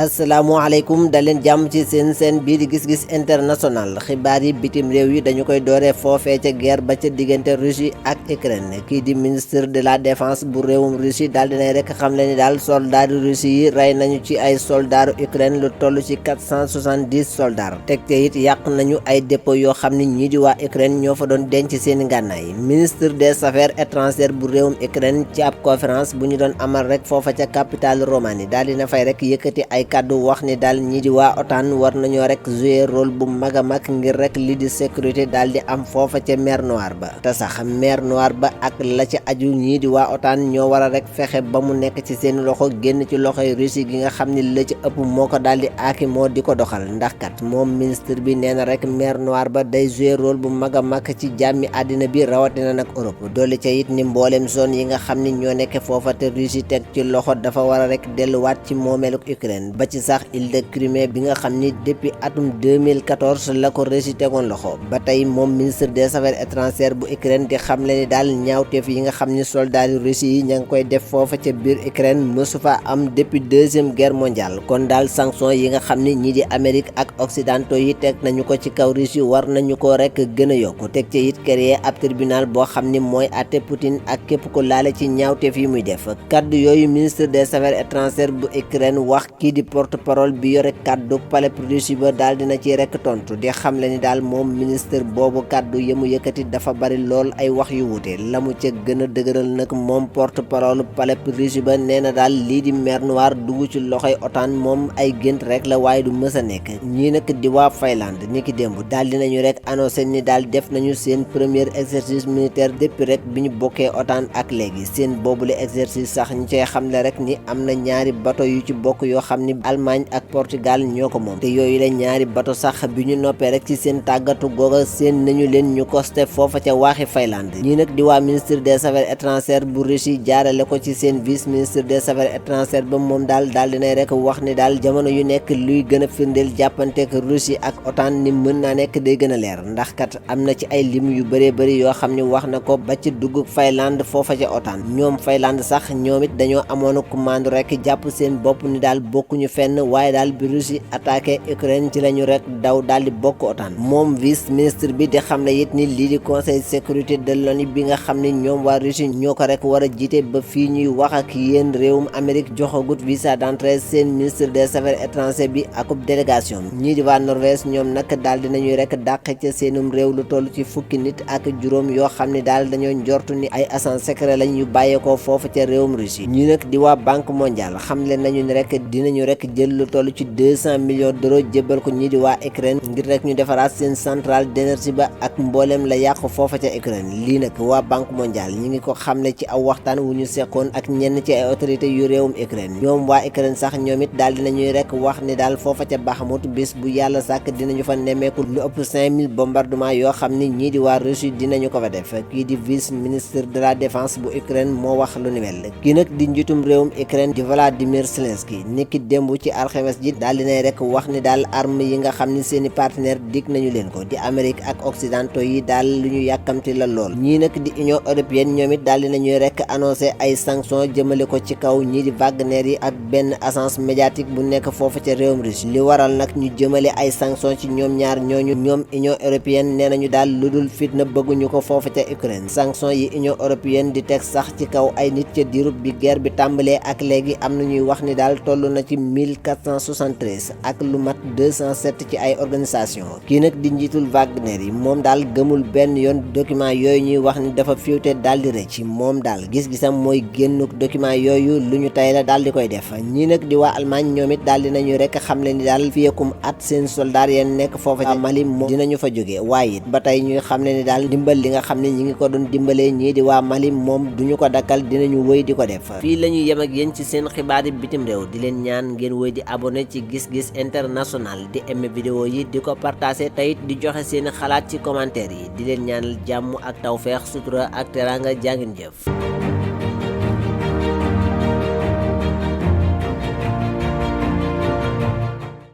asalaamaaleykum da leen jàmm ci seen bii di gis-gis international xibaar yi bitim réew yi dañu koy dooree foofee ca guerre ba ca diggante Russie ak Ukraine kii di ministre de la défense bu réewum Russie daal dinay rek xam le ni daal soldaaru Russie yi rey nañu ci ay soldaaru Ukraine lu toll ci 470 soldats teg te it yàq nañu ay dépôt yoo xam ni ñii di waa Ukraine ñoo fa doon denc seeni ngànnaay ministre des affaires étrangères bu réewum Ukraine ci ab conférence bu ñu doon amal rek foofa ca capitale Roumanie daal dina fay rek yëkkati ay kàddu wax ni daal ñii di waa OTAN war nañoo rek jouer rôle bu mag a mag ngir rek li di sécurité daal di am foofa ca mer Noire ba te sax mer Noire ba ak la ca aju ñii di waa OTAN ñoo war a rek fexe ba mu nekk ci seen loxo génn ci loxoy Russie gi nga xam ni la ci ëpp moo ko daal di aaki moo di ko doxal ndax kat moom ministre bi nee na rek mer Noire ba day jouer rôle bu mag a mag ci jàmmi àddina bi rawatina nag Europe doole ca it ni mbooleem zone yi nga xam ni ñoo nekk foofa te Russie teg ci loxo dafa war a rek delluwaat ci moomeeluk Ukraine ba ci sax île de Crimée bi nga xam ni depuis atum 2014 la ko Russie tegoon loxo ba tey moom ministre des affaires étrangères bu Ukraine di xam le ni daal ñaawteef yi nga xam ni soldats yu Russie yi ña ngi koy def foofa ca biir Ukraine mësu fa am depuis deuxième guerre mondiale kon daal sanction yi nga xam ni ñii di Amérique ak occidentaux yi teg nañu ko ci kaw Russie war nañu ko rek gën a yokku teg ci it créer ab tribunal boo xam ni mooy àtte Poutine ak képp ko laale ci ñaawteef yi muy def kaddu yooyu ministre des affaires étrangères bu Ukraine wax kii di porte-parole bi yore kaddu palais Russie ba daal dina ci rek tontu di xamle ni daal moom ministre boobu kaddu yemu yëkkati dafa bari lool ay wax yu wuute la mu ca gën a dëgëral nag moom porte-parole palais Russie ba nee na daal lii di mer Noire dugg ci loxoy OTAN moom ay gént rek la waaye du mës a nekk ñii nag di waa Finlande ni ki démb daal dinañu rek annoncé ni daal def nañu seen premier exercice militaire depuis rek bi ñu bokkee OTAN ak léegi seen boobule exercice sax ñu cay xamle rek ni am na ñaari bateau yu ci bokk yoo xam ni Allemagne ak Portugal ñoo ko moom te yooyu la ñaari bateau sax bi ñu noppee rek ci seen tàggatu googa seen nañu leen ñu costé foofa ca waaxi Finlande ñii nag di waa ministre des affaires étrangères bu Russie jaarale ko ci seen vice ministre des affaires étrangères ba moom daal dinay rek wax ni daal jamono yu nekk luy gën a firndeel jàppanteek Russie ak OTAN ni mën naa nekk day gën a leer ndax kat am na ci ay lim yu bëree bëri yoo xam ni wax na ko ba ci dugg Finlande foofa ca OTAN ñoom Finlande sax ñoom it dañoo amoon commande rek jàpp seen bopp ni daal bokkuñu fenn waaye daal bi Russie attaqué Ukraine ci lañu rek daw daal di bokk OTAN moom vice ministre bi di xam ne it ni lii di conseil sécurité de l'ONU bi nga xam ne ñoom waa Russie ñoo ko rek war a jiite ba fii ñuy wax ak yéen réewum Amérique joxagut visa d'entrée seen ministre des affaires étrangères bi akub délégation ñii di waa Norvège ñoom nag daal dinañuy rek dàq ca seenum réew lu toll ci fukki nit ak juróom yoo xam ne daal dañoo njortu ni ay agent secret lañ yu bàyyeekoo foofu ca réewum Russie ñii nag di waa banque mondiale xam leen nañu ni rek dinañu rek jël lu toll ci 200 millions d'euros jébbal ko ñii di waa Ukraine ngir rek ñu defaraat seen centrale d'énergie ba ak mbooleem la yàqu foofa ca Ukraine lii nag waa banque mondiale ñi ngi ko xamle ci aw waxtaan wu ñu seqoon ak ñenn ci ay autorités yu réewum Ukraine ñoom waa Ukraine sax ñoom it daal dinañuy rek wax ni daal foofa ca Bakhmut bis bu yàlla sàkk dinañu fa nemmeeku lu ëpp 5000 bombardement yoo xam ni ñii di waa Russie dinañu ko fa def kii di vice ministre de la défense bu Ukraine moo wax lu ni mel kii nag di njiitum réewum Ukraine di Volodymyr Zelensky niki démb ci alxames ji daal dinay rek wax ni daal arme yi nga xam ni seeni partenaire dig nañu leen ko di Amérique ak occidentaux yi daal lu ñu yàkkamti la lool ñii nag di Union européenne ñoom it daal dinañuy rek annoncé ay sanctions jëmale ko ci kaw ñii di Wagner yi ak benn agence médiatique bu nekk foofu ca réewum Russie li waral nag ñu jëmale ay sanctions ci ñoom ñaar ñooñu ñoom Union européenne nee nañu daal lu dul fitna bëgguñu ko foofu ca Ukraine sanctions yi Union européenne di teg sax ci kaw ay nit ca diirub bi guerre bi tàmbalee ak léegi am na ñuy wax ni daal toll na ci 1473 ak lu mat 207 ci ay organisation kii nag di njiitul Wagner yi moom daal gëmul benn yoon document yooyu ñuy wax ni dafa fiwte daal di rëcc moom daal gis-gisam mooy génnuk document yooyu lu ñu tay la daal di koy def ñii nag di waa Allemagne ñoom it daal dinañu rek xamle ni daal fiyekum at seen soldat yeen nekk foofa ca Mali moom dinañu fa jóge waaye it ba tey ñuy xamle ni daal dimbal li nga xam ne ñi ngi ko doon dimbalee ñii di waa Mali moom duñu ko dakkal dinañu wëy di ko def fii la ñuy yem ak yéen ci seen xibaari bitim réew di leen ñaan ngeen wëy di abonné ci gis-gis international di aimé vidéo yi di ko partagé teyit di joxe seeni xalaat ci commentaire yi di leen ñaanal jàmm ak tawfeex sutura ak teranga jàngin jëf